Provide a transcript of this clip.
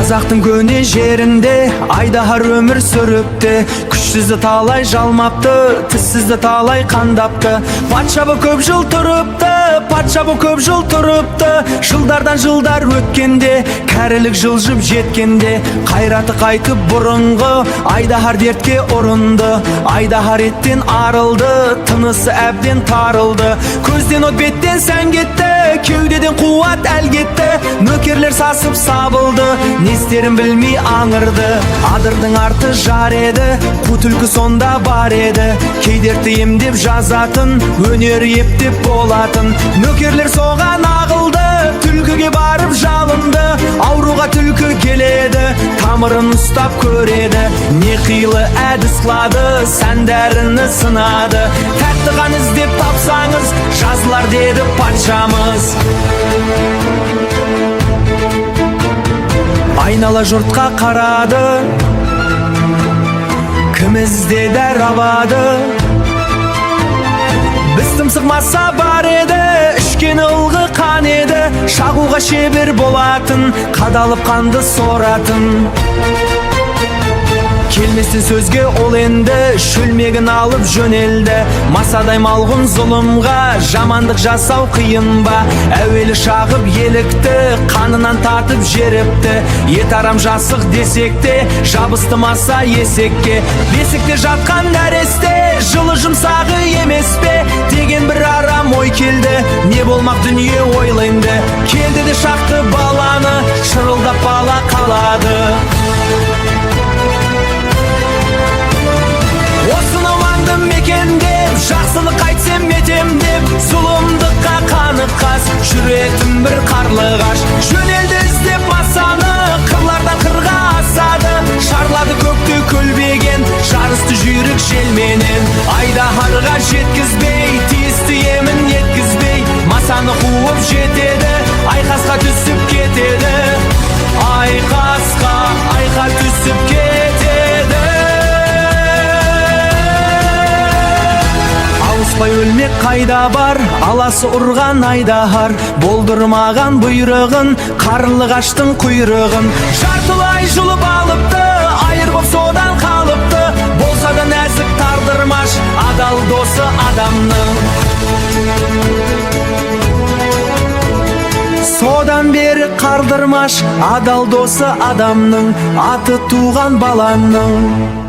Қазақтың көне жерінде айдаһар өмір сүріпті. Күшсізді талай жалмапты, тіссізді талай қандапты. Патша боп көп жыл тұрыпты, патша боп көп жыл тұрыпты. Жылдардан жылдар өткенде, кәрілік жылжып жеткенде, қайраты қайтып бұрынғы айдаһар дертке ұрынды. Айдаһар еттен арылды, тынысы әбден тарылды. Көзден от, беттен сән кетті, кеудеден қуат әл кетті. Нөкерлер сасып сабылды, не істерін білмей аңырды. Адырдың арты жар еді, қу түлкі сонда бар еді. Кей дертті емдеп жазатын, өнері ептеп болатын. Нөкерлер соған ағылды, түлкіге барып жалынды. Ауруға түлкі келеді, тамырын ұстап көреді. Не қилы әдіс қылады, сәндеріні сынады. Тәтті қан іздеп тапсаңыз, жазылар деді патшамыз. Айнала жұртқа қарады, кім іздеді абады. Біз тұмсық маса бар еді, ішкен ылғы қан еді. Шағуға шебер болатын, қадалып қанды соратын. Келместен сөзге ол енді шөлмегін алып жөнелді. Масадай малғұн зұлымға жамандық жасау қиын ба? Әуелі шағып елікті, қанынан татып жеріпті. Ет арам жасық десек те, жабысты маса есекке. Бесікте жатқан нәресте жылы жұмсағы емес пе деген бір арам ой келді. Не болмақ дүние ойланды. Келді де шақты баланы, шырылдап бала қалады. Осынау аңды мекендеп, жақсылық қайтсем етем деп, зұлымдыққа қаныққас жүретін бір қарлығаш. Жөнелді іздеп масаны, қырлардан қырға асады. Шарлады көкті көлбеген, жарысты жүйрік желменен. Айдаһарға жеткізбей, тиісті емін еткізбей, масаны қуып жетеді, айқасқа түсіп кетеді. Айқасқа айқа түсіп кетеді. Алыспай өлмек қайда бар, аласы ұрған айдаһар. Болдырмаған бұйрығын, қарлығаштың құйрығын. Жартылай жұлып алыпты, айыр боп содан қалыпты. Болса да нәзік тардырмаш, адал досы адамның. Содан бері қардырмаш, адал досы адамның, аты туған баланың.